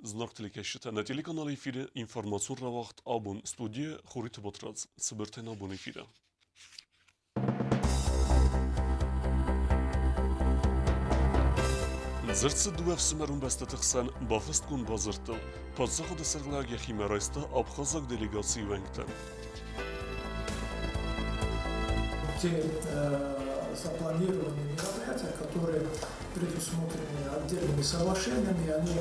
Зынаргъ телекӕсджытӕ, нӕ телеканалы эфиры информацион рауагъд абон студийы Хуриты Батрадз. Цыбыртӕй нӕ абон эфиры. Дзырд цы дыууӕ ӕфсымӕрон бӕстӕты хсӕн бафыстгонд бадзырдтыл, паддзахады сӕргълӕууӕг йӕхимӕ райста абхазаг делегацийы уӕнгтӕ. Те запланированные мероприятия, которые предусмотрены отдельными соглашениями, они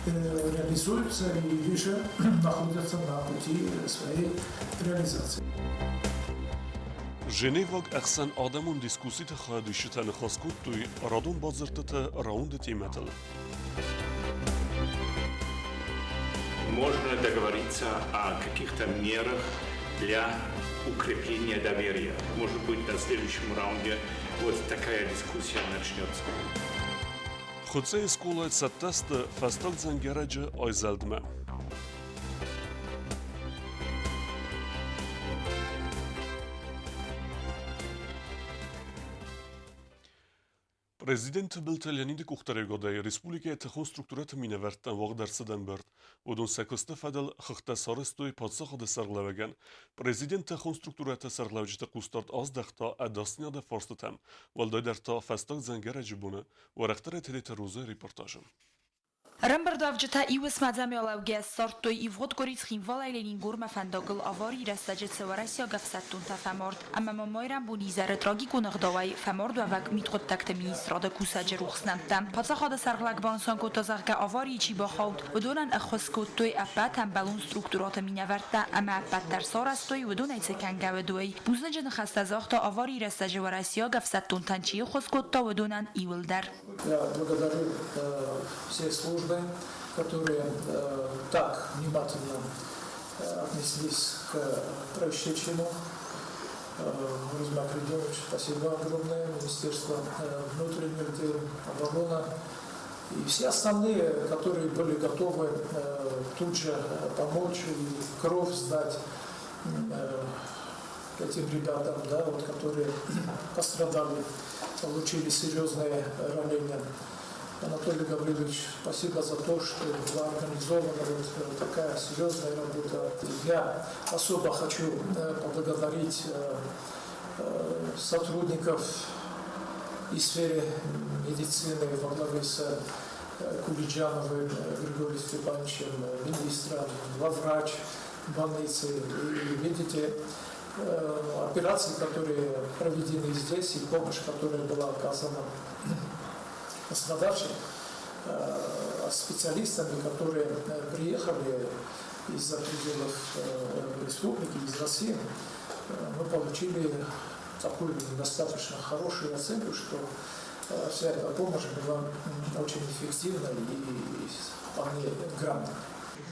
реализуются или же находятся на пути своей реализации. Женеваг ӕхсӕнадӕмон дискусситы хайадисджытӕ ныхас кодтой радон бадзырдтыты раунды темӕтыл. Можно договориться о каких-то мерах для укрепления доверия. Может быть, на следующем раунде вот такая дискуссия начнется. Хуыцъейы скъолайы цӕттӕ сты фӕстаг дзӕнгӕрӕджы айзӕлдмӕ. Президент Тыбылты Леониды къухдариуӕгадӕй республикӕйы тыхон структурӕты минӕвӕрттӕн уагъд ӕрцыд ӕмбырд. Уыдон сӕ куысты фӕдыл хыгъдтӕ сарӕзтой паддзахады сӕргълӕууӕгӕн. Президент тыхон структурӕты сӕргълӕуджыты хъусдард аздӕхта ӕдасдзинады фарстытӕм, уӕлдайдӕр та фӕстаг дзӕнгӕрӕджы боны уӕрӕхдӕрӕй Тедеты Розӕйы репортажы. Ӕрӕмбырдуӕвджытӕ иу уысмӕдзамиалӕугӕ ссардтой ивгъуыд къуыри Цхинвалӕй Ленингормӕ фӕндагыл аварийы рӕстӕджы цы уӕрӕсейаг ӕфсӕддонтӕ фӕмард ӕмӕ ма майрӕмбон изӕры трагикон ӕгъдауӕй фӕмардуӕвӕг мидхъуыддӕгты министрады кусӕджы рухс нӕмттӕ. Паддзахады сӕргълӕг банысан кодта, зӕгъгӕ, аварийы чи бахауд, уыдонӕн ӕххуыс кодтой ӕппӕт ӕмбӕлон структурӕты минӕвӕрттӕ ӕмӕ ӕппӕт дӕр сарӕзтой, уыдонӕй цы кӕнгӕ уыд, уый. Бузныджы ныхӕстӕ загъта, аварийы рӕстӕджы уӕрӕсейаг ӕфсӕддонтӕн чи ӕххуыс кодта, уыдонӕн иуылдӕр. Я благодарю все службы, которые так внимательно отнеслись к происшедшему. Рузмак Фридонович, спасибо огромное. Министерство внутренних дел, оборона и все остальные, которые были готовы тут же помочь и кровь сдать этим ребятам, да, вот, которые пострадали, получили серьезные ранения. Анатолий Гаврилович, спасибо за то, что была организована вот такая серьезная работа. Я особо хочу поблагодарить сотрудников и сферы медицины во главе с Кулиджановым Григорием Степановичем, министром, главврач больницы. И видите, операции, которые проведены здесь, и помощь, которая была оказана пострадавшим, специалистами, которые приехали из-за пределов республики, из России, мы получили такую достаточно хорошую оценку, что вся эта помощь была очень эффективна и вполне грамотна.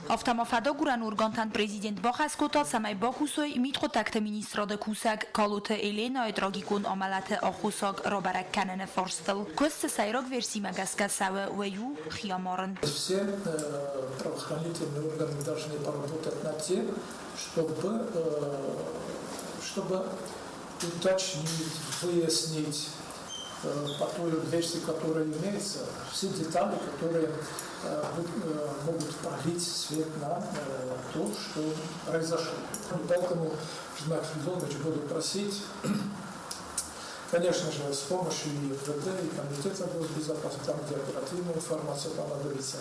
Афтӕ ма фӕдагурӕн органтӕн президент бахӕс кодта, цӕмӕй бакусой мидхъуыддӕгты министрады кусӕг Калоты Еленайы трагикон амӕлӕты аххосаг рабӕрӕг кӕныны фарстыл. Куыст цы сӕйраг версимӕ гӕсгӕ цӕуы, уый у хиамарын. Все правоохранительные органы должны поработать над тем, чтобы уточнить, выяснить по той версии, которая имеется, все детали, которые могут пролить свет на то, что произошло. Поэтому, Жмак Фридонович, буду просить, конечно же, с помощью и МВД, и Комитета госбезопасности, там, где оперативная информация понадобится,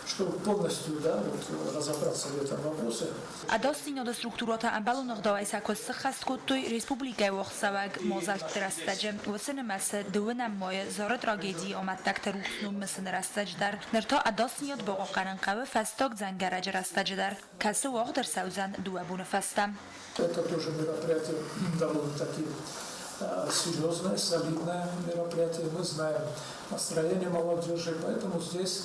чтобы полностью, да, вот, разобраться в этом вопросе. Ӕдасдзинады структурӕтӕ ӕмбӕлон ӕгъдауӕй сӕ куыст сыххӕст кодтой республикӕйы уагъдцӕуӕг мадзӕлтты рӕстӕджы. Уыцы нымӕцы дыууынӕм майы Зары трагедийы амӕттӕгты рухс ном мысыны рӕстӕджы дӕр. Ныр та ӕдасдзинад бахъахъхъӕнын хъӕуы фӕстаг дзӕнгӕрӕджы рӕстӕджы дӕр, кӕцы уагъд ӕрцӕудзӕн дыууӕ боны фӕстӕ. Это тоже мероприятие довольно-таки серьезное, солидное мероприятие. Мы знаем настроение молодежи, поэтому здесь,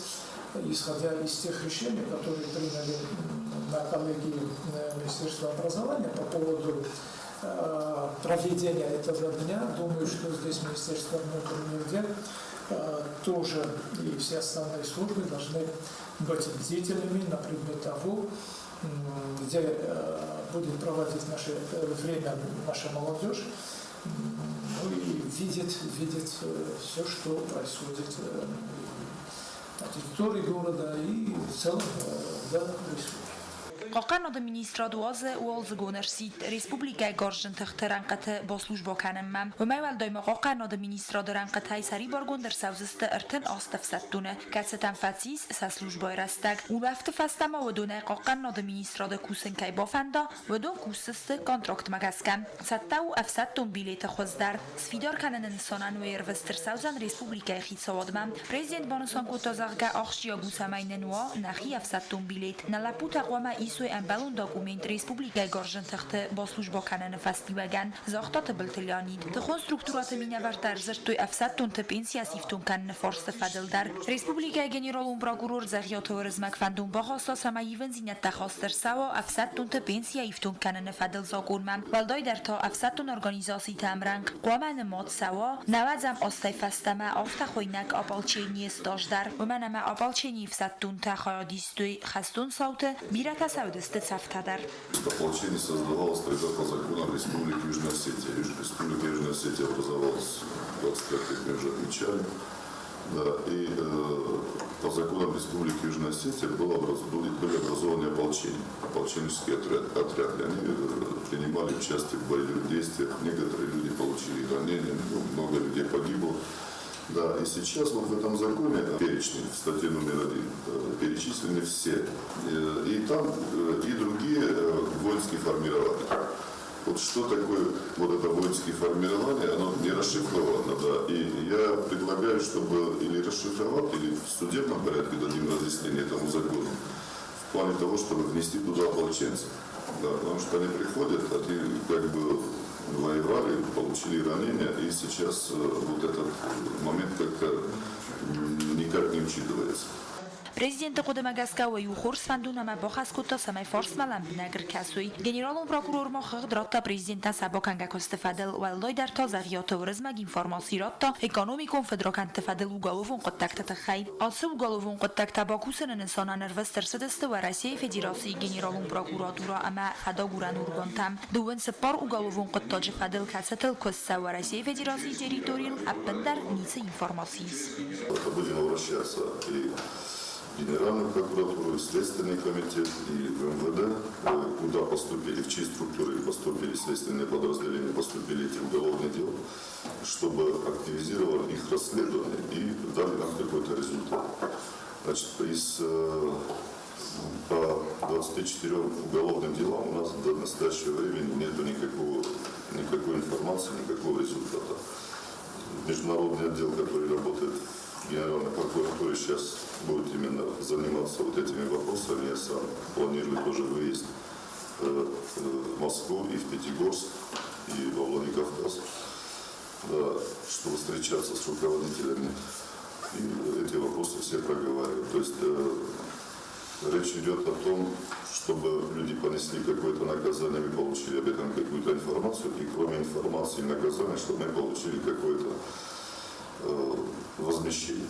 исходя из тех решений, которые приняли на коллегии Министерства образования по поводу проведения этого дня, думаю, что здесь Министерство внутренних дел тоже и все остальные службы должны быть бдительными на предмет того, где будет проводить наше время наша молодежь, ну и видит все, что происходит. территории города и в целом да, республики. Хъахъхъӕнады министрад уадзы уалдзыгон ӕрсидт республикӕйы Гарзджын тыхты рӕнхъыты баслужбӕ кӕнынмӕ. Уымӕй уӕлдай ма Хъахъхъӕнады министрады рӕнхъытӕй сӕрибаргонд ӕрцӕудзысты 38 ӕфсӕддоны, кӕцытӕн фӕцис сӕ службӕйы рӕстӕг. Улӕфты фӕстӕ ма уыдонӕй Хъахъхъӕнынады министрады кусын кӕй бафӕнда, уыдон кусдзысты контрактмӕ гӕсгӕ. Цӕттӕ у ӕфсӕддон билеты хуыз дӕр. Сфидар кӕныны нысанӕн уый ӕрвыст ӕрцӕудзӕн республикӕйы хицауадмӕ. Президент банысан кодта, зӕгъгӕ, ахсджиаг у, цӕмӕй нын уа нӕхи ӕфсӕддон билет. Нӕ лӕппутӕ хъуамӕ исой ӕмбӕлон документ республикӕйы Гарзджын тыхты баслужбӕ кӕныны фӕстиуӕгӕн, загъта Тыбылты Леонид. Тыхон структурӕты минӕвӕрттӕ ӕрдзырдтой ӕфсӕддонты пенсийӕ сифтонг кӕныны фарсты фӕдыл дӕр. Республикӕйы генералон прокурор Дзӕгъиаты Уырызмӕг фӕндон бахаста, цӕмӕй ивындзинӕдтӕ хаст ӕрцӕуа ӕфсӕддонты пенсийӕ ифтонг кӕныны фӕдыл закъонмӕ. Уӕлдайдӕр та ӕфсӕддон организациты ӕмрӕнхъ хъуамӕ нымад цӕуа 90 азтӕй фӕстӕмӕ афтӕ хуыйнӕг ополченийы стаж дӕр, уымӕн ӕмӕ ополченийы ӕфсӕддонтӕ хайад истой хӕстон цауты, бирӕтӕ сӕ уыдысты цӕфтӕ дӕр. Ополчение создавалось тогда по законам Республики Южная Осетия. Республика Южная Осетия образовалась 25 лет, мы уже отмечали. Да, и по законам Республики Южная Осетия были образованы ополчения, ополченческие отряды. Они принимали участие в боевых действиях, некоторые люди получили ранения, ну, много людей погибло. Да, и сейчас вот в этом законе перечне, в статье номер 1, перечислены все. И там и другие воинские формирования. Вот что такое вот это воинские формирования, оно не расшифровано, да. И я предлагаю, чтобы или расшифровать, или в судебном порядке дадим разъяснение этому закону, в плане того, чтобы внести туда ополченцев. Да, потому что они приходят, они как бы воевали, получили ранения, и сейчас вот этот момент как-то никак не учитывается. Президенты хъуыдымӕ гӕсгӕ уый у хорз фӕндон ӕмӕ бахӕс кодта, цӕмӕй фарстмӕ лӕмбынӕг ӕркӕсой. Генералон прокурор ма хыгъд радта президентӕн сӕ бакӕнгӕ куысты фӕдыл, уӕлдайдӕр та Дзӕгъиаты Уырызмӕг информаци радта экономикон фыдракӕндты фӕдыл уголовон хъуыддӕгты тыххӕй. Ацы уголовон хъуыддӕгтӕ бакусыны нысанӕн ӕрвыст ӕрцыдысты Уӕрӕсейы Федерацийы Генералон прокуратурӕ ӕмӕ фӕдагурӕн органтӕм. 24 уголовон хъуыддаджы фӕдыл, кӕцытыл куыст цӕуы Уӕрӕсейы Федерацийы территорийыл, ӕппындӕр ницы информаци ис. Будем обращаться и в Генеральную прокуратуру, и в Следственный комитет, и в МВД, куда поступили, в чьи структуры поступили следственные подразделения, поступили эти уголовные дела, чтобы активизировали их расследование и дали нам какой-то результат. Значит, по 24 уголовным делам у нас до настоящего времени нет никакой информации, никакого результата. Международный отдел, который работает в Генеральной прокуратуре, сейчас будет именно заниматься вот этими вопросами. Я сам планирую тоже выезд в Москву и в Пятигорск, и во Владикавказ, да, чтобы встречаться с руководителями и эти вопросы все проговаривать. То есть речь идет о том, чтобы люди понесли какое-то наказание, мы получили об этом какую-то информацию, и кроме информации и наказания, чтобы мы получили какое-то возмещение.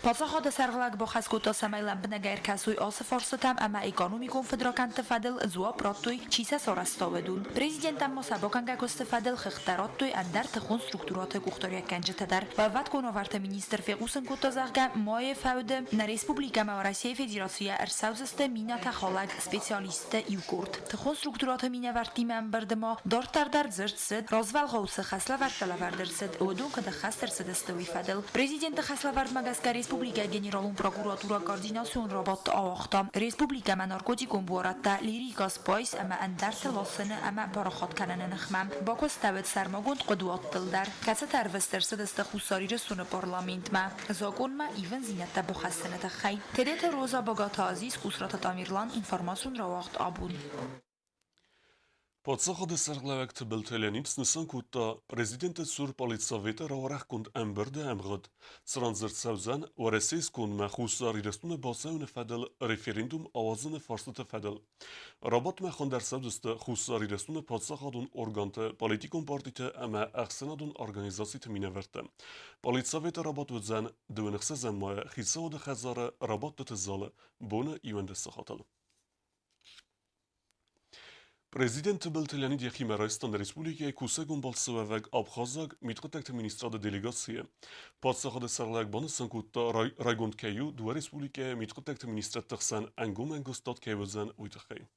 Паддзахады сӕргълӕууӕг бахӕс кодта, цӕмӕй лӕмбынӕг ӕркӕсой ацы фарстытӕм ӕмӕ экономикон фыдракӕндты фӕдыл дзуапп радтой, чи сӕ сарӕзта, уыдон. Президентӕн ма сӕ бакӕнгӕ куысты фӕдыл хыгъдтӕ радтой ӕндӕр тыхон структурӕты къухдариуӕггӕнджытӕ дӕр. Уӕлвӕткон уавӕрты министр фехъусын кодта, зӕгъгӕ, майы фӕуды нӕ республикӕмӕ Уӕрӕсейы Федерацийӕ ӕрцӕудзысты минӕтӕ халӕг специалистты иу къорд. Тыхон структурӕты минӕвӕрттимӕ ӕмбырды ма дарддӕр дӕр дзырд цыд, развӕлгъау цы хӕслӕвӕрдтӕ лӕвӕрд ӕрцыд, уыдон куыд ӕххӕст ӕрцыдысты, уый фӕдыл. Президенты хӕслӕвӕрдмӕ гӕсгӕ республикӕйы Генералон прокуратурӕ координацион рабадт ауагъта республикӕмӕ наркотикон буарадтӕ Лирика, Спайс ӕмӕ ӕндӕрты ласыны ӕмӕ парахат кӕныны ныхмӕ. Бакуыстӕуыд сӕрмагонд хъуыдуӕттыл дӕр, кӕцытӕ ӕрвыст ӕрцыдысты Хуссар Ирыстоны парламентмӕ закъонмӕ ивындзинӕдтӕ бахӕссыны тыххӕй. Тедеты Роза, Багаты Азиз, Къусраты Тамерлан, информацион рауагъд «Абон». Паддзахады сӕргълӕууӕг Тыбылты Леонид снысан кодта президенты цур политсоветы рауӕрӕхгонд ӕмбырды ӕмгъуыд, цыран дзырд цӕудзӕн Уӕрӕсейы скондмӕ Хуссар Ирыстоны бацӕуыны фӕдыл референдум ауадзыны фарстыты фӕдыл. Рабадтмӕ хуынд ӕрцӕудзысты Хуссар Ирыстоны паддзахадон органты, политикон партиты ӕмӕ ӕхсӕнадон организациты минӕвӕрттӕ. Политсоветы рабадт уыдзӕн 26 майы хицауады хӕдзары рабадтыты залы боны 11 сахатыл. Президент Тыбылты Леонид йӕхимӕ райста нӕ республикӕйы кусӕгон балцы уӕвӕг абхазаг мидхъуыддӕгты министрады делегацийы. Паддзахады сӕргълӕууӕг банысан кодта, райгонд кӕй у, дыууӕ республикӕйы мидхъуыддӕгты министрадты хсӕн ӕнгом ӕмгуыстад кӕй уыдзӕн, уый тыххӕй.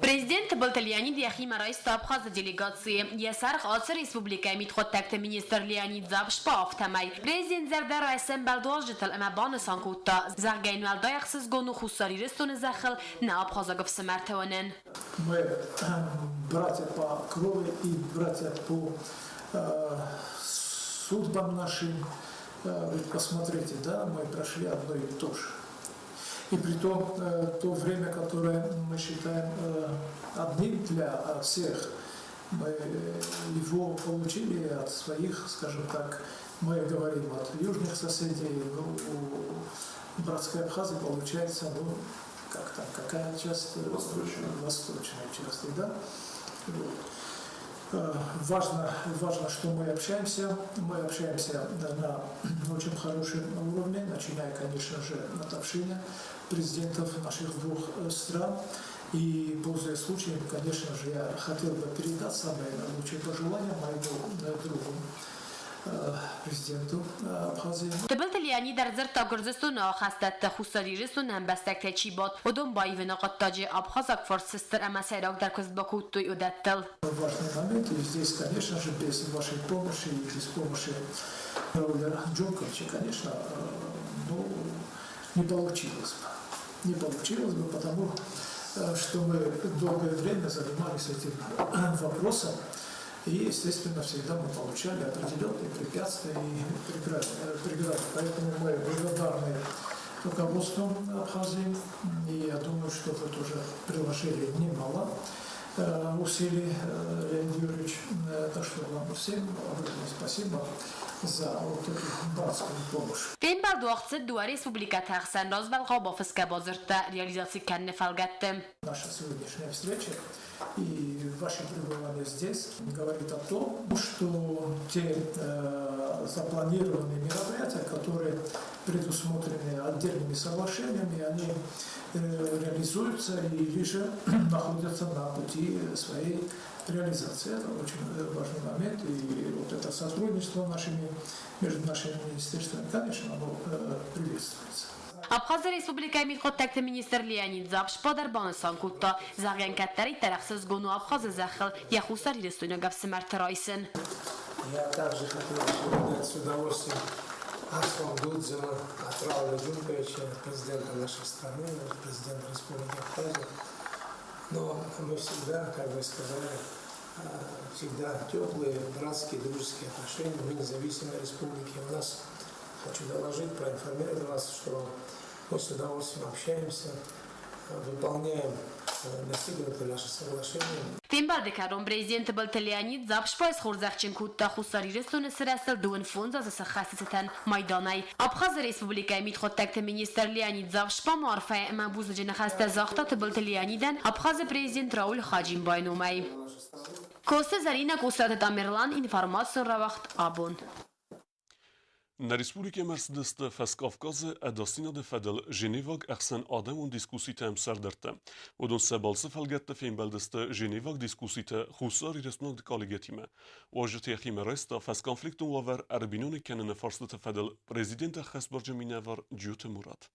Президент Тыбылты Леонид йӕхимӕ райста Абхазы делегацийы. Йӕ сӕргъ ацы республикӕйы мидхъуыддӕгты министр Леонид Дзабшба, афтӕмӕй. Президент зӕрдӕрайӕ сӕмбӕлд уазджытыл ӕмӕ банысан кодта, зӕгъгӕ йын уӕлдай ӕхсызгон у Хуссар Ирыстоны зӕххыл нӕ абхазаг ӕфсымӕртӕ уынын. Мы братья по крови и братья по судьбам нашим. Ведь посмотрите, да, мы прошли одно и то же. И при том, то время, которое мы считаем одним для всех, мы его получили от своих, скажем так, мы говорим от южных соседей, ну, у братской Абхазии получается, ну, как там, какая часть? Восточная. Восточная часть, да? Вот. Важно, что мы общаемся на очень хорошем уровне, начиная, конечно же, от общения президентов наших двух стран. И, пользуясь случаем, конечно же, я хотел бы передать самые лучшие пожелания моему другу, президенту Абхазии. Тыбылты Леонид ӕрдзырдта Гуырдзыстоны ахӕстӕтты Хуссар Ирыстоны ӕмбӕстӕгтӕй чи бадт, уыдон баивыны хъуыддаджы абхазаг фарс цы стыр ӕмӕ сӕйрагдӕр куыст бакодтой, уыдӕттыл. Важный момент, и здесь, конечно же, без вашей помощи и без помощи Рауля Джунковича, конечно, ну, не получилось бы. Не получилось бы, потому что мы долгое время занимались этим вопросом, и, естественно, всегда мы получали определенные препятствия и преграды. Поэтому мы благодарны руководству Абхазии, и я думаю, что вы тоже приложили немало усилий, Леонид Юрьевич. Так что вам всем огромное спасибо за вот эту братскую помощь. Фембӕлд уагъд цыд дыууӕ республикӕты ӕхсӕн развӕлгъау бафысгӕ бадзырдтӕ реализаци кӕныны фӕлгӕтты. Наша сегодняшняя встреча и ваше пребывание здесь говорит о том, что те запланированные мероприятия, которые предусмотрены отдельными соглашениями, они реализуются или же находятся на пути своей реализации. Это очень важный момент. И вот это сотрудничество между нашими министерствами, конечно, оно приветствуется. Абхазы Республикӕйы мидхъуыддӕгты министр Леонид Дзабшба дӕр банысан кодта, зӕгъгӕ, кӕддӕриддӕр ӕхсызгон у Абхазы зӕххыл йӕ хуссарирыстойнаг ӕфсымӕрты райсын. Я также хотел передать с удовольствием от Гудзема, от Рауля Джунковича, президента нашей страны, президента Республики Абхазия. Но мы всегда, как вы сказали, всегда теплые, братские, дружеские отношения. Мы независимые республики. У нас, хочу доложить, проинформировать вас, что мы с удовольствием общаемся, выполняем достигнутые наши соглашения. Фембӕлды кӕрон президент Тыбылты Леонид Дзабшбайы схорзӕхджын кодта Хуссар Ирыстоны сырӕзтыл 35 азы сӕххӕсты цытӕн майданӕй. Абхазы Республикӕйы мидхъуыддӕгты министр Леонид Дзабшба ма арфӕйы ӕмӕ бузныджы ныхӕстӕ загъта Тыбылты Леонидӕн Абхазы президент Рауль Хаджимбайы номӕй. Коцты Зӕринӕ, Косаты Тамерлан, информацион рауагъд «Абон». Нӕ республикӕмӕ ӕрцыдысты Фӕскавказы ӕдасдзинады фӕдыл Женеваг ӕхсӕнадӕмон дискусситы ӕмсӕрдӕрттӕ. Уыдон сӕ балцы фӕлгӕтты фембӕлдысты Женеваг дискусситы Хуссар Ирыстонаг коллегӕтимӕ. Уазджыты йӕхимӕ райста фӕсконфликтон уавӕр ӕрбиноныг кӕныны фарстыты фӕдыл президенты ӕххӕстбарджын минӕвар Джиоты Мурат.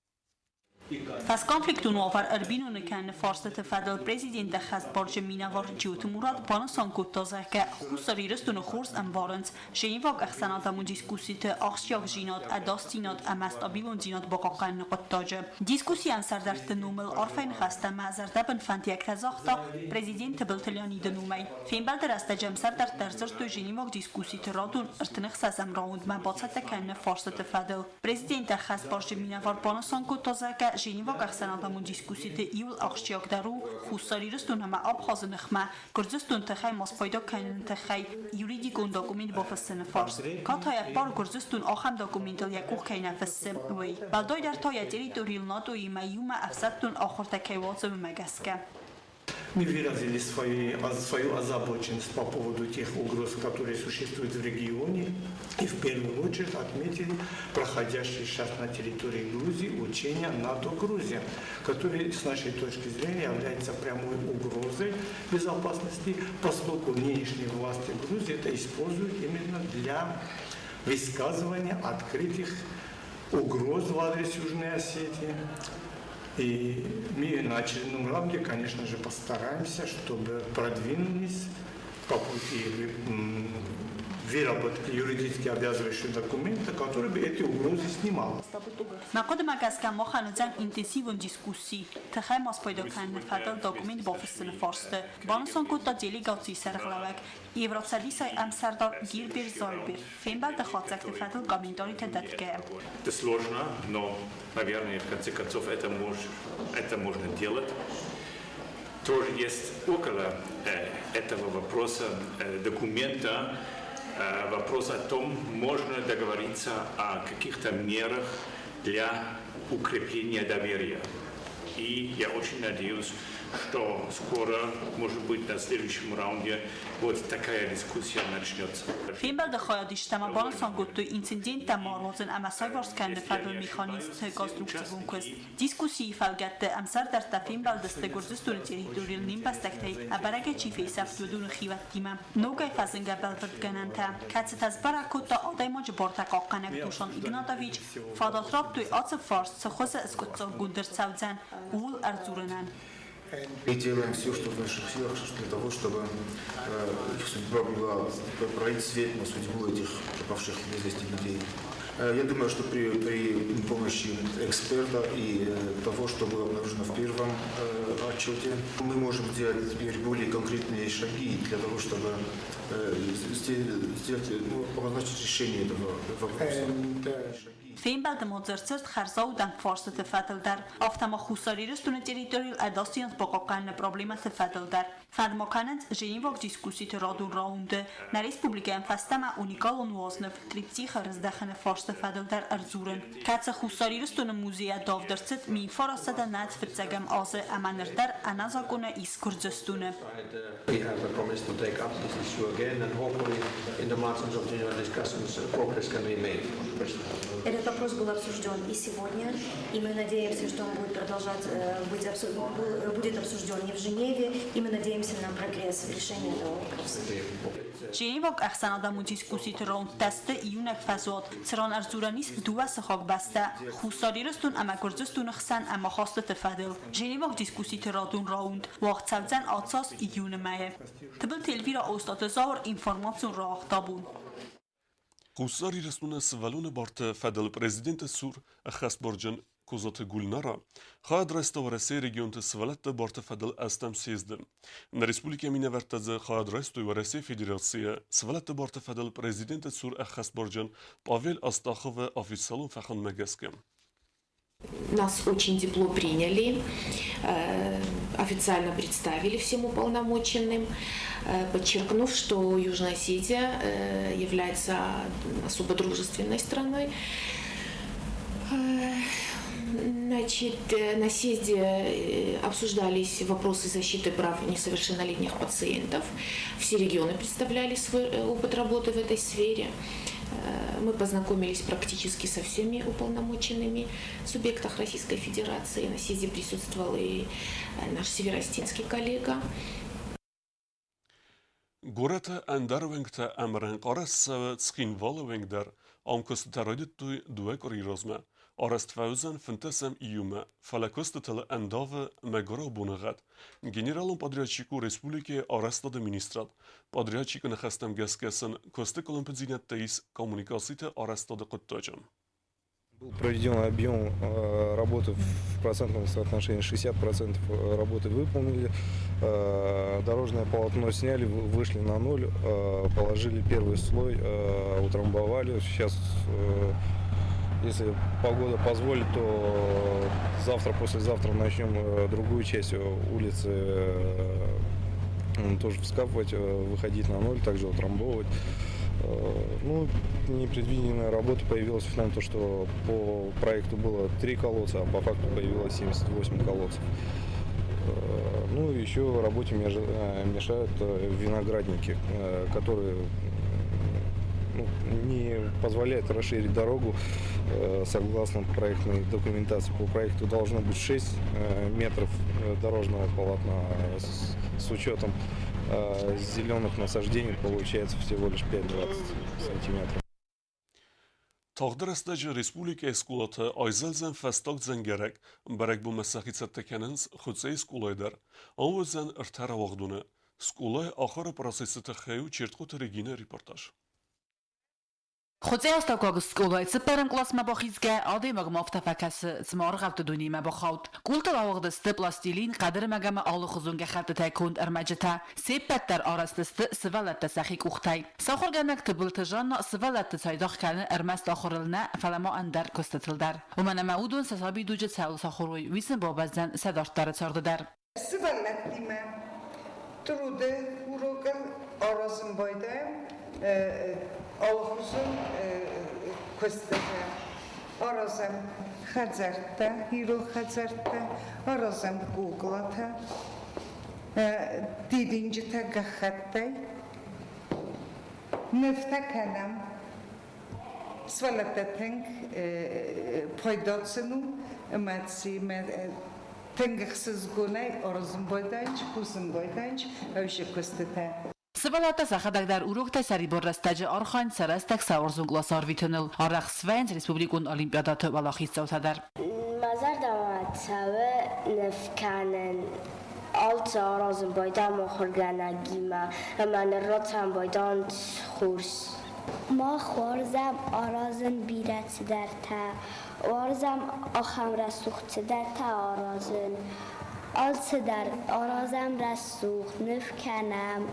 Фӕсконфликтон уавӕр ӕрбиноныг кӕныны фарстыты фӕдыл президенты ӕххӕстбарджын минӕвар Джиоты Мурат банысан кодта, зӕгъгӕ, Хуссар Ирыстоны хорз ӕмбарынц Женеваг ӕхсӕнадӕмон дискусситы ахсджиагдзинад ӕдасдзинад ӕмӕ стабилондзинад бахъахъхъӕныны хъуыддаджы. Дискуссийы ӕмсӕрдӕртты номыл арфӕйы ныхӕстӕ ӕмӕ зӕрдӕбын фӕндиӕгтӕ загъта президент Тыбылты Леониды номӕй. Фембӕлды рӕстӕджы ӕмсӕрдӕрттӕ ӕрдзырдтой Женеваг дискусситы радон 36-ӕм раундмӕ бацӕттӕ кӕныны фарстыты фӕдыл. Президенты ӕххӕстбарджын минӕвар банысан кодта, зӕгъгӕ, Женеваг ӕхсӕнадӕмон дискусситы иууыл ахсджиагдӕр у Хуссар Ирыстон ӕмӕ Абхазы ныхмӕ Гуырдзыстон тыхӕй ма спайда кӕныны тыххӕй юридикон документ бафыссыны фарст. Катай ӕппары, Гуырдзыстон ахӕм документыл йӕ къух кӕй нӕ фыссы, уый. Уӕлдайдӕр та йӕ территорийыл НАТО-имӕ иумӕ ӕфсӕддон ахуыртӕ кӕй уадзы, уымӕ гӕсгӕ. Мы выразили свою озабоченность по поводу тех угроз, которые существуют в регионе, и в первую очередь отметили проходящие сейчас на территории Грузии учения НАТО-Грузия, которые, с нашей точки зрения, являются прямой угрозой безопасности, поскольку нынешние власти Грузии это используют именно для высказывания открытых угроз в адрес Южной Осетии. И мы на очередном раунде, конечно же, постараемся, чтобы продвинулись по пути выработки юридически обязывающего документа, который бы эти угрозы снимал. Мӕ хъуыдымӕ гӕсгӕ махӕн уыдзӕн интенсивон дискусси, тыхӕй ма спайда кӕныны фӕдыл документ бафыссыны фарсты, банысан кодта делегацийы сӕргълӕууӕг, Евроцӕдисӕй ӕмсӕрдар Гирбер Зальбер, фембӕлды хатдзӕгты фӕдыл комментаритӕ дӕтгӕйӕ. Это сложно, но, наверное, в конце концов это можно делать. Тоже есть около этого вопроса документа вопрос о том, можно договориться о каких-то мерах для укрепления доверия. И я очень надеюсь, что скоро, может быть, на следующем раунде вот такая дискуссия начнется. Фембӕлды хайадисджытӕ ма банысан кодтой инциденттӕ ма руадзын ӕмӕ саиварс кӕныны фӕдыл механизмты конструктивон куыст. Дискуссийы фӕлгӕтты ӕмсӕрдӕрттӕ фембӕлдысты Гуырдзыстоны территорийыл не мбӕстӕгтӕй ӕбӕрӕгӕй чи фесӕфт, уыдоны хиуӕттимӕ. Ногӕй фӕзынгӕ бӕлвырдгӕнӕнтӕ, кӕцытӕ сбӕрӕг кодта адӕймаджы бартӕ хъахъхъӕнӕг Душан Игнатович, фадат радтой ацы фарст цы хуызы скъуыддзаггонд ӕрцӕудзӕн, ууыл ӕрдзурынӕн. Мы делаем все, что в наших силах, для того, чтобы их судьба была, пролить свет на судьбу этих пропавших без вести людей. Я думаю, что при помощи эксперта и того, что было обнаружено в первом отчете, мы можем сделать теперь более конкретные шаги для того, чтобы сделать, ну, обозначить решение этого вопроса. Фембӕлды ма дзырд цыд хӕрзаудӕн фарстыты фӕдыл дӕр, афтӕ ма Хуссар Ирыстоны территорийыл ӕдасдзинад бахъахъхъӕныны проблемӕты фӕдыл дӕр. Фӕнд ма кӕнынц Женеваг дискусситы радон раунды нӕ республикӕйӕн фӕстӕмӕ уникалон уазныв Триптихы рыздӕхыны фарсты фӕдыл дӕр ӕрдзурын, кӕцы Хуссар Ирыстоны музейӕ давд ӕрцыд 1905 азы ӕмӕ ныр дӕр ӕнӕзакъонӕй ис Гуырдзыстоны. We have a promise to take up this issue again and hopefully in the margins of Geneva discussions progress can be made. Этот вопрос был обсужден и сегодня, и мы надеемся, что он будет продолжать быть будет обсужден и в Женеве, и мы надеемся на прогресс в решении этого вопроса. Женеваг ӕхсӕнадӕмон дискусситы раундтӕ сты иунӕг фӕзуат, цыран ӕрдзурӕн ис дыууӕ сыхаг бӕстӕ, Хуссар Ирыстон ӕмӕ Гуырдзыстоны хсӕн ӕмахастыты фӕдыл. Женеваг дискусситы радон раунд уагъд цӕудзӕн ацы аз июны мӕйы. Тыбылты Эльвира, Остъаты Зауыр, информацион рауагъдабон. Хуссар Ирыстоны сывӕллоны барты фӕдыл президенты цур ӕххӕстбарджын Козаты Гульнара хайад райста Уӕрӕсейы регионты сывӕллӕтты барты фӕдыл ӕстӕм съезды. Нӕ республикӕйы минӕвӕрттӕ дзы хайад райстой Уӕрӕсейы Федерацийы сывӕллӕтты барты фӕдыл президенты цур ӕххӕстбарджын Павел Астаховы официалон фӕхуындмӕ гӕсгӕ. Нас очень тепло приняли, официально представили всем уполномоченным, подчеркнув, что Южная Осетия является особо дружественной страной. Значит, на съезде обсуждались вопросы защиты прав несовершеннолетних пациентов. Все регионы представляли свой опыт работы в этой сфере. Мы познакомились практически со всеми уполномоченными субъектах Российской Федерации. На съезде присутствовал и наш североосетинский коллега. Горӕты ӕндӕр уӕнгтӕ ӕмрӕнхъ арӕзт цӕуы Цхинвалы уӕнг дӕр. Ам куыстытӕ райдыдтой дыууӕ къуырийы размӕ. Арӕзт фӕуыдзӕн 15 июмӕ, фӕлӕ куыстытыл ӕндавы мӕгуырау боныгъӕд. Генералон подрядчик у республикӕйы арӕзтады министрад. Подрядчикы ныхӕстӕм гӕсгӕ сын куысты къуылымпыдзинӕдтӕ ис коммуникациты арӕзтады хъуыддаджы. Был проведен объем работы в процентном соотношении 60% работы выполнили. Дорожное полотно сняли, вышли на ноль, положили первый слой, утрамбовали. Сейчас, если погода позволит, то завтра, послезавтра начнем другую часть улицы тоже вскапывать, выходить на ноль, также утрамбовывать. Ну, непредвиденная работа появилась в том, то, что по проекту было три колодца, а по факту появилось 78 колодцев. Ну, еще работе мешают виноградники, которые, ну, не позволяют расширить дорогу. Согласно проектной документации, по проекту должно быть 6 метров дорожного полотна. С учетом зеленых насаждений получается всего лишь 5,20 сантиметров. Тагъд рӕстӕджы республикӕйы скъолаты айзӕлдзӕн фӕстаг дзӕнгӕрӕг. Бӕрӕгбонмӕ сӕхи цӕттӕ кӕнынц Хуыцъейы скъолайы дӕр. Ам уыдзӕн ӕртӕ рауагъдоны. Скъолайы ахуыры процессы тыххӕй у Чертхъоты Регинӕ репортаж. Хуыцъейы астӕуккаг скъолайы цыппӕрӕм къласмӕ бахизгӕ, адӕймагмӕ афтӕ фӕкӕсы, цыма аргъӕутты дунемӕ бахауд. Къултыл ауыгъд сты пластилин, хъӕдырмӕг ӕмӕ алыхуызон гӕххӕттытӕй конд ӕрмӕджытӕ. Се ппӕт дӕр арӕзт сты сывӕллӕттӕ сӕхи къухтӕй. Сахуыргӕнӕг Тыбылты Жанна сывӕллӕтты цайдагъ кӕны ӕрмӕст ахуырыл нӕ, фӕлӕ ма ӕндӕр куыстытыл дӕр. Уымӕн ӕмӕ уыдон сӕ сабидуджы цӕуыл сахуыр уой, уый сын бабӕздзӕн сӕ дарддӕры царды дӕр. Сывӕллӕттимӕ труды урокыл аразын байдайӕм алыхуызон куыстытӕ. Аразӕм хӕдзӕрттӕ, ирон хӕдзӕрттӕ, аразӕм куклатӕ, дидинджытӕ гӕххӕттӕй. Нывтӕ кӕнӕм. Сывӕллӕттӕ тынг пайда сын у ӕмӕ тынг ӕхсызгонӕй аразын байдайынц, кусын байдайынц ӕвзӕр куыстытӕ. Сывӕллӕттӕ сӕхӕдӕг дӕр уроктӕй сӕрибар рӕстӕджы архайынц сӕ рӕстӕг сӕ уарзон къласы арвитыныл. Арӕх свӕййынц республикон олимпиадӕты уӕлахиздзаутӕ дӕр. Мӕ зӕрдӕмӕ цӕуы ныв кӕнын. Алцы аразын байдайӕм ахуыргӕнӕгимӕ ӕмӕ ныррацӕм байдайынц хорз. Мах уарзӕм аразын бирӕ цыдӕртӕ. Уарзӕм ахӕм рӕсугъд цыдӕртӕ аразын. Алцыдӕр аразӕм рӕсугъд, ныв кӕнӕм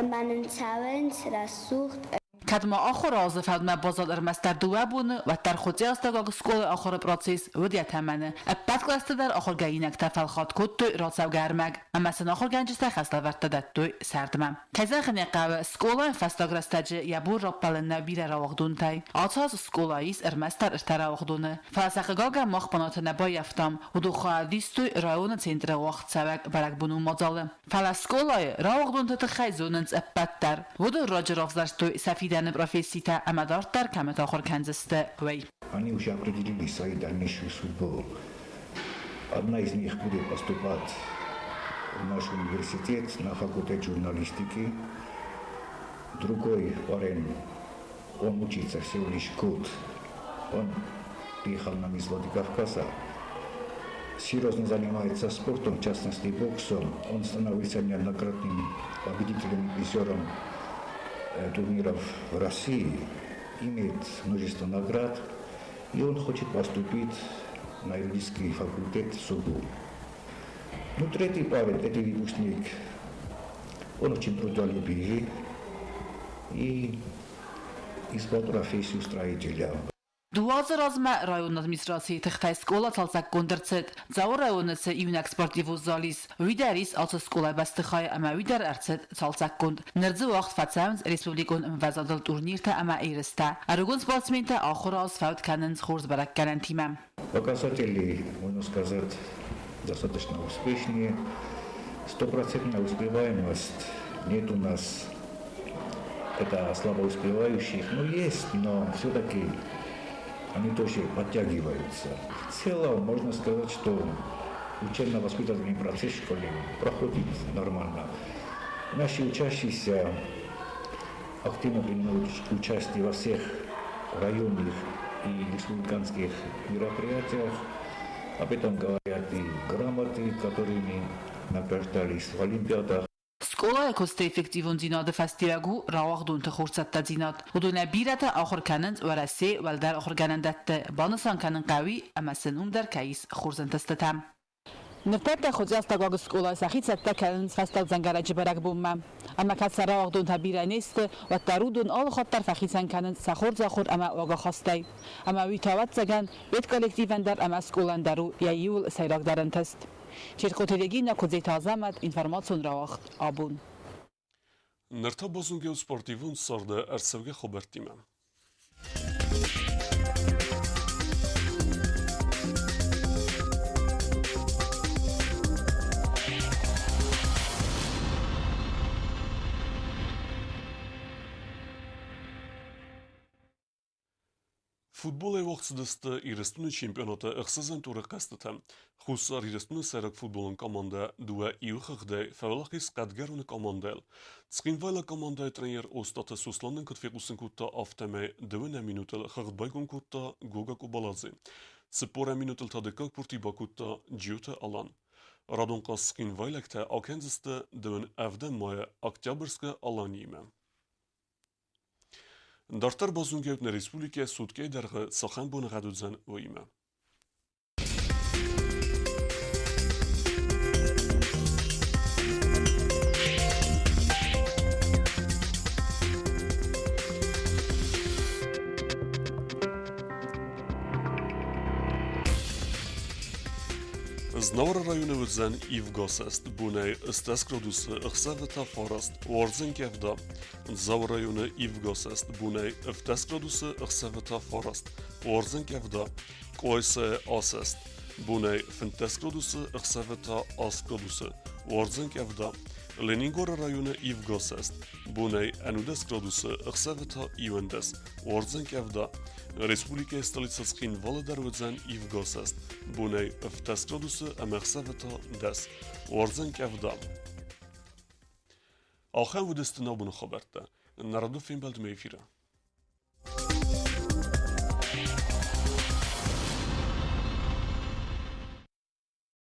ӕмӕ нын цӕуынц рӕсугъд. Кӕд ма ахуыры азы фӕудмӕ баззад ӕрмӕстдӕр дыууӕ боны, уӕддӕр Хуыцъиастӕгаг скъолайы ахуыры процесс уыд йӕ тӕмӕны. Ӕппӕт кълӕсты дӕр ахуыргӕнинӕгтӕ фӕлхатт кодтой рацӕугӕ ӕрмӕг ӕмӕ сын ахуыргӕнджытӕ хӕслӕвӕрдтӕ дӕттой сӕрдмӕ. Кӕй зӕгъын ӕй хъӕуы, скъолайы фӕстаг рӕстӕджы йӕ бон раппӕлын нӕу бирӕ рауагъдонтӕй. Ацы аз скъолайы ис ӕрмӕстдӕр ӕртӕ рауагъдоны. Фӕлӕ сӕ хъыгагӕн мах бынаты нӕ баййӕфтам, уыдон хайадистой районы центры уагъдцӕуӕг бӕрӕгбонон мадзалы. Фӕлӕ скъолайы рауагъдонты тыххӕй зонынц ӕппӕт дӕр. Уыдон раджы равзӕрстой сӕ фидӕны професситӕ ӕмӕ дарддӕр кӕмыты ахуыр кӕндзысты, уый. Они уже определили свою дальнейшую судьбу. Одна из них будет поступать в наш университет на факультет журналистики. Другой парень, он учится всего лишь год. Он приехал нам из Владикавказа. Серьезно занимается спортом, в частности боксом. Он становился неоднократным победителем и призером турниров в России, имеет множество наград, и он хочет поступить на юридический факультет СУГУ. Ну, третий парень, третий выпускник, он очень трудолюбивый и избрал профессию строителя. Дыууӕ азы размӕ районы администрацийы тыхтӕй скъола цалцӕггонд ӕрцыд. Дзауы районы цы иунӕг спортивон зал ис, уый дӕр ис ацы скъолайы бӕстыхайы ӕмӕ уый дӕр ӕрцыд цалцӕггонд. Ныр дзы уагъд фӕцӕуынц республикон ӕмвӕзадыл турниртӕ ӕмӕ ерыстӕ. Ӕрыгон спортсментӕ ахуыры аз фӕуд кӕнынц хорз бӕрӕггӕнӕнтимӕ. Показатели, можно сказать, достаточно успешные. Стопроцентная успеваемость нет у нас. Это слабо успевающих, ну, есть, но все-таки они тоже подтягиваются. В целом можно сказать, что учебно-воспитательный процесс в школе проходит нормально. Наши учащиеся активно принимают участие во всех районных и республиканских мероприятиях. Об этом говорят и грамоты, которыми награждались в олимпиадах. Скъолайы куысты эффективондзинады фӕстиуӕг у рауагъдонты хорзцӕттӕдзинад. Уыдонӕй бирӕтӕ ахуыр кӕнынц Уӕрӕсейы уӕлдӕр ахуыргӕнӕндӕтты, банысан кӕнын хъӕуы ӕмӕ сын уым дӕр кӕй ис хорз ӕнтыстытӕ. Ныртӕккӕ Хуыцъӕстӕгуаг скъолайы сӕхи цӕттӕ кӕнынц фӕстаг дзӕнгӕрӕджы бӕрӕгбонмӕ. Ӕмӕ кӕд сӕ рауагъдонтӕ бирӕ не сты, уӕддӕр уыдон алыхатт дӕр фӕхицӕн кӕнынц сӕ хорз ахуыр ӕмӕ уагахастӕй. Ӕмӕ уый та, ӕвӕццӕгӕн, педколлективӕн дӕр ӕмӕ скъолайӕн дӕр у йӕ иууыл сӕйрагдӕр ӕнтыст. Чертхъоты Регинӕ, Куыдзеты Азӕмӕт, информацион рауагъд «Абон». Ныр та базонгӕ у спортивон царды ӕрцӕугӕ хабӕрттимӕ. Футболӕй уагъд цыдысты Ирыстоны чемпионаты ӕхсӕзӕм туры хъӕзтытӕ. Хуссар Ирыстоны сӕйраг футболон командӕ 2-1 хыгъдӕй фӕуӕлахиз Хъӕдгӕроны командӕйыл. Цхинвайлаг командӕйы тренер Остъаты Сослан нын куыд фехъусын кодта, афтӕмӕй дыууынӕм минутыл хыгъд байгом кодта Гога Къобаладзе. 40 минутыл та дыккаг пурти бакодта Джиоты Алан. Радон хъазт цхинвайлӕгтӕ акӕндзысты дыууын ӕвдӕм майы Октябрьскы Аланиимӕ. Дарддӕр базонгӕ нӕ республикӕ суткӕйы дӕргъы цахӕм боныгъӕд уыдзӕн, уыимӕ. Знауыры районы уыдзӕн ивгӕсӕст бонӕй 8 градусы, ӕхсӕвы та 9, уардзӕн къӕвда. Дзауы районы ивгӕсӕст бонӕй 17 градусы, ӕхсӕвы та 9, уардзӕн къӕвда. Къуайсайы асӕст бонӕй 15 градусы, ӕхсӕвы та 8 градусы, уардзӕн къӕвда. Ленингоры районы ивгӕсӕст бонӕй 11 градусы, ӕхсӕвы та 11, уардзӕн къӕвда. Республикӕйы столицӕ Цхинвалы дӕр уыдзӕн ивгӕсӕст бонӕй 17 градусы ӕмӕ ӕхсӕвы та 10, уардзӕн къӕвда. Ахӕм уыдысты нӕ абоны хабӕрттӕ. Нӕ радон фембӕлдмӕ эфиры.